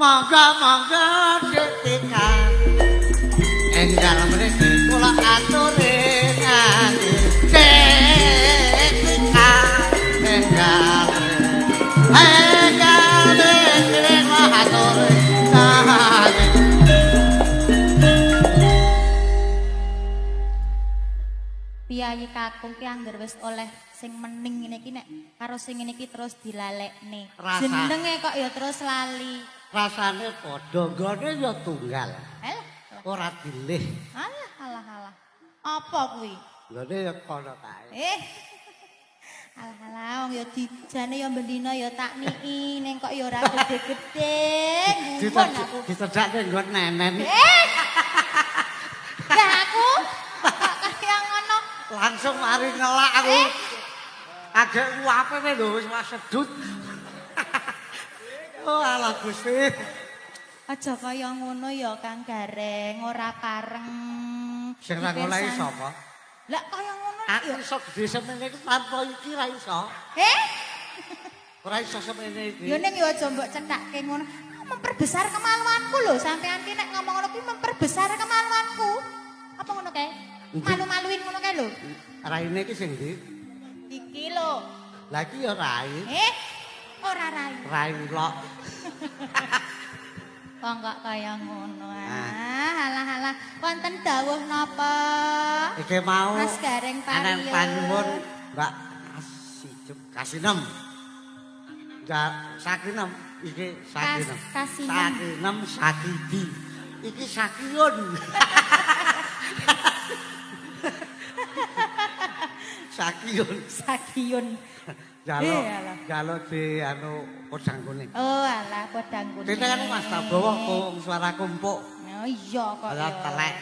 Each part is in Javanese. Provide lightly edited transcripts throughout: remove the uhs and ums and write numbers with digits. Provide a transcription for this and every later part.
Monggo-monggo Dik Tika. Enggal mriki kula aturi nani. Dik Tika enggal. Enggal mriki kula aturi nani. Piyayi kakung ki angger wis oleh sing mening ngene iki nek karo sing ngene iki terus dilalekne. Rasa. Jenenge kok ya terus lali. Rasane padha, nggone ya tunggal. Alah, Ora dilih. alah, alah, alah. Apa kuwi? Nggone ya kono kae. Eh. Alah, alah, wong ya dijane ya bendina ya tak mii ning kok ya ora gede-gede. Gumun aku. Ditedakne nggon nenen. Eh. Lah aku kok kaya ngono. Langsung mari ngelak aku. Eh. Agek uape lho wis sedut. Oh alah Gusti. Aja kaya ngono ya Kang Gareng, ora pareng. Sing ra ngolehi sapa? Lah kaya ngono Aku ya. iso gedhe semene iki tanpa iki ra iso. Eh? Ora iso semene iki. Ya ning ya aja mbok cethake ngono. Memperbesar kemaluanku lho, sampean ki nek ngomong ngono kuwi memperbesar kemaluanku. Apa ngono kae? Malu-maluin ngono kae lho. Raine iki sing ndi? Iki lho. Lah iki ya rai. Eh? Ora rai. Rai ulok. Wong kok kaya ngono. Ah, alah alah. Wonten dawuh napa? Iki mau Mas Gareng aneng Pariyo. panyuwun Mbak Kasijem Kasinem. Ya Sakinem iki Sakinem. Kasinem. Sakinem Sakidi. Iki Sakiyun. Sakiyun. Sakiyun. Jaluk, Eh, alah. jaluk di anu podang kuning. Oh alah podang kuning. Dene kan Mas Prabowo kok suaraku empuk. Oh iya kok. Ora ya. telek.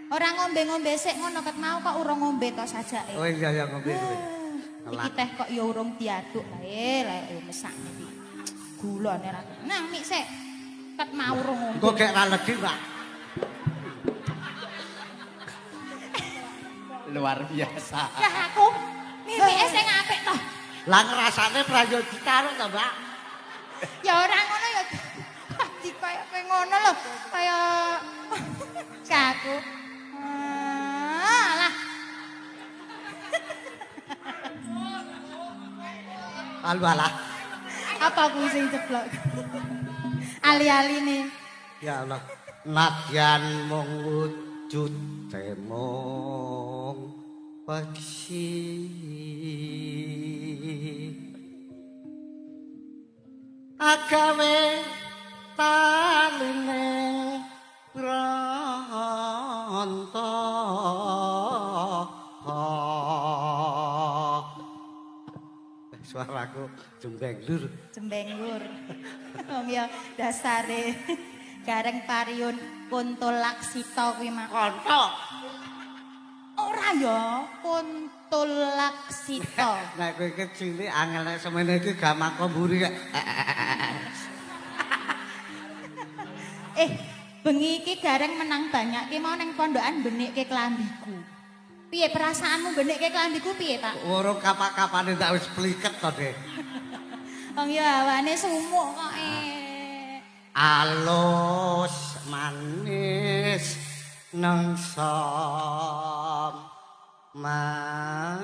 Ora ngombe-ngombe sik ngono ket mau kok urung ngombe to sajake. Oh iya ya ngombe kuwi. Iki teh kok ya urung diaduk lae, lae yo mesakne iki. Gulane ra. Nang mik sik. Ket mau urung ngombe. Engko gek ra legi, Pak. Luar biasa. Lah aku mimike sing apik to. Lah ngrasane prayo ditaruh to, Mbak. Ya ora ngono ya. Di kaya kowe ngono lho, kaya aku. Alah. Alah. Apa kuwi sing ceblok? Ali-aline. Ya Allah, nadyan mung wujud mung peksi. Agawe taline bronto. Suaraku jembeng lur. Jembenggur. Wong ya dasare Gareng Pariun Kuntulaksita kuwi mak. Konto. Ora ya, Kuntulaksita. Nek kowe iki cilik angel nek semene iki gampang kok mburi kek. Eh, bengi iki Gareng menang banyak ki mau ning pondokan benikke klambiku. Piye perasaanmu benikke klambiku piye, Pak? Urung kapak-kapane tak wis pliket to, Dik. Wong ya awane sumuk kok eh. Alus manis nengsom make.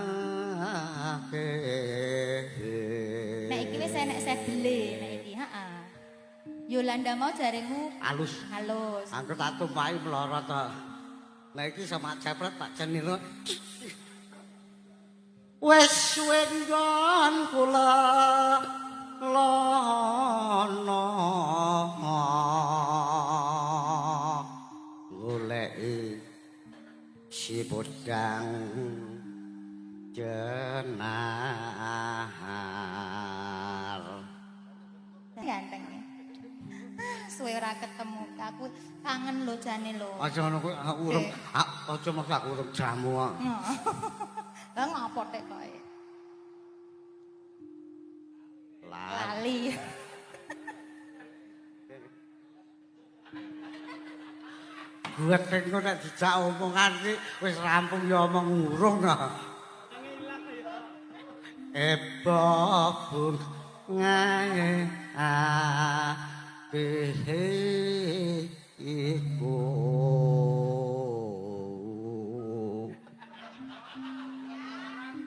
Nek iki wis enek sebele nek iki, heeh. Yolanda mau jaremu Alus. halus. Aku tak tumpahi melorot to. Lah iki sama cepret tak cenilo. Wis suwe nggon kula lono goleki si podang jenar. Ganteng. Suwe ora ketemu, aku kangen lho jane lho. Aja ngono kuwi aku urung, aja maksa aku urung jamu kok. Lah ngopo tek kowe? Lali. Buat engko nek dijak omongan iki wis rampung ya omong urung ta. Ebo bungae Atiku.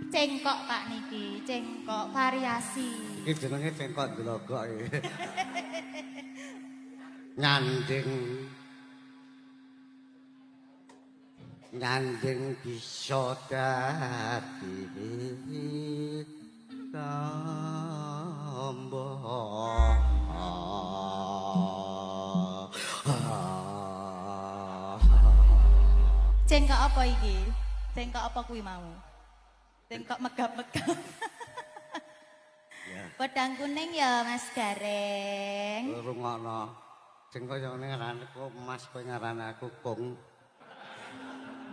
Cengkok Pak niki, cengkok variasi. Iki jenenge cengkok ndelogok iki. Nyanding nyanding bisa dadi tamba. Cengkok apa iki? Cengkok apa kuwi mau? Cengkok megap-megap. Ya. Podang kuning ya Mas Gareng. Rungokno. Sing kaya ngene ngarani aku Mas, kowe ngarani aku Kung.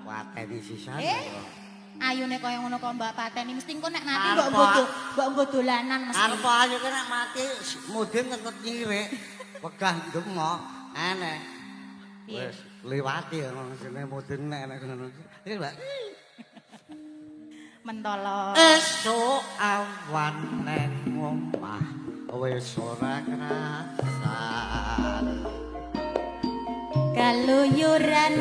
Pateni sisan. Ayune kaya ngono kok mbak pateni mesti engko nek mati mbok nggo dolanan mesti. Arep ayu ki nek mati mudin tetep nyirik. Wegah ndemok aneh. Wis liwati ngono sine mudin nek nek ngono. Iki Mbak. Mentolo. Esuk awan nang omah wis ora krasan. Kaluyuran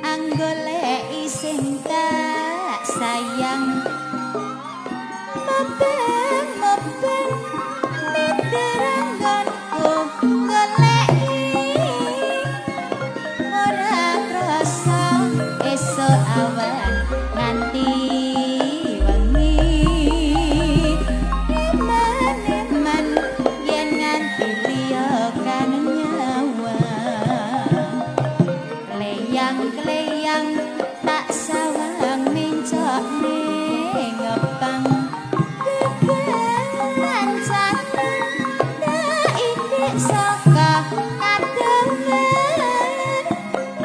anggoleki sing tak sayang. Mebeng-mebeng miteranggonku goleki ora krasa esuk awan nganti wengi. Eman-eman yen nganti liya kan nyawa. Kleyang-kleyang tak sawang mencok ning ngepang. Kekancanan tak indik saka kademen.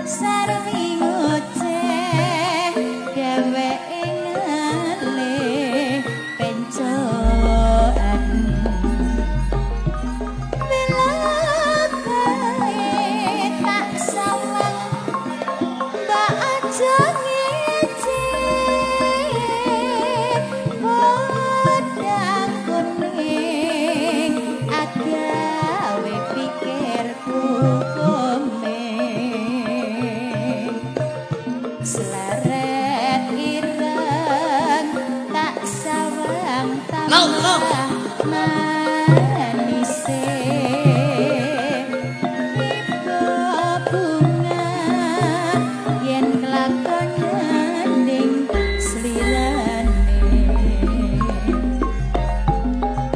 Sarwi ngoceh dheweke ngalih pencokan. Welakae tak sawang mbak aja ngece. Podang kuning agawe pikirku komeng. Sleret ireng tak sawang tambah manise. Tiba bunga yen kelakon nyanding slirane.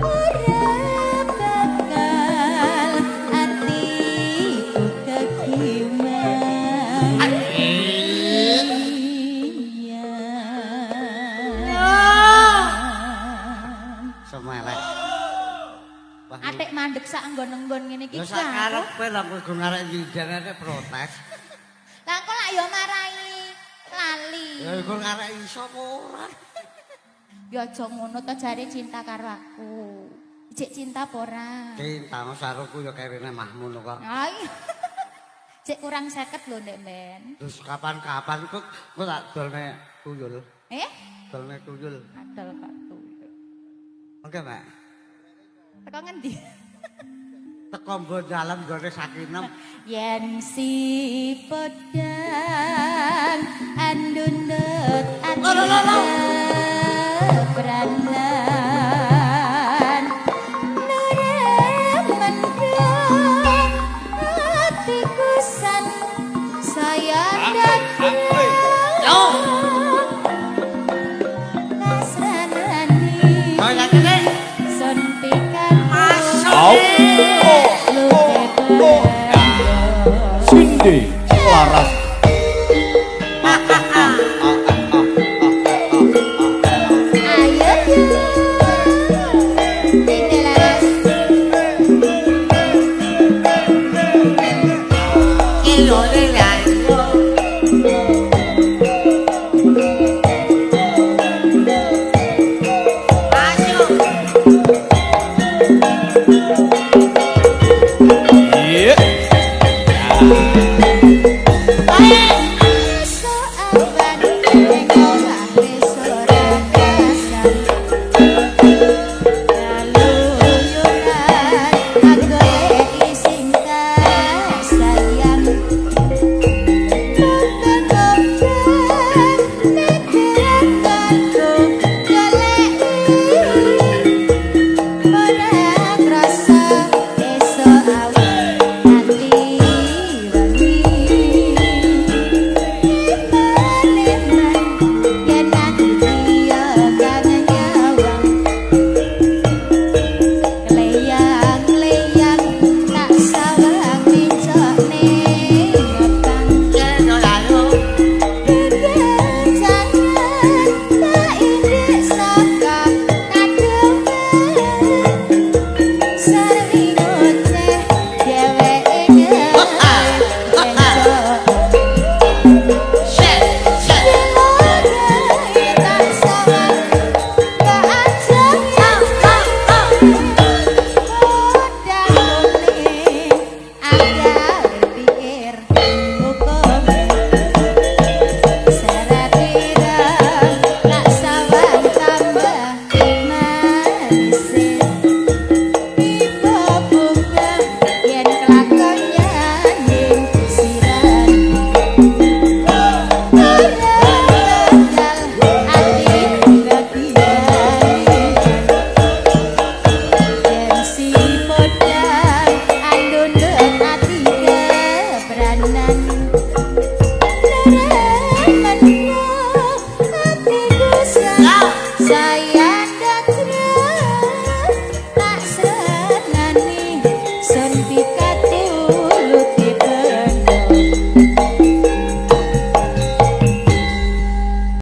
Ora bakal atiku kekiman. Iya. Semelek. Wah, Atik mandek sak nggon-nggon ngene iki. Ya sak karepe lah kowe go ngarep nyindane protes. Lah kok lak ya marai lali. Ya iku ngarep iso apa ora? Ya aja ngono to jare cinta karo aku. Jek cinta apa ora? Cinta saruku ya kerene Mahmun kok. Ay. Jek kurang 50 lho Ndek Men. Terus kapan-kapan kok tak dolne tuyul. Eh? Dolne tuyul. Adol kok tuyul. Oke, Mbak. Teko ngendi? Teko mbok dalem gone Sakinem. Yen si podang andundut ati kepranan. Nurem mendung atiku san saya dadak. Kasranani. Kaya ngene. Sun pikan Cindy Laras. Ayo Cindy Laras. Iya. Sayang.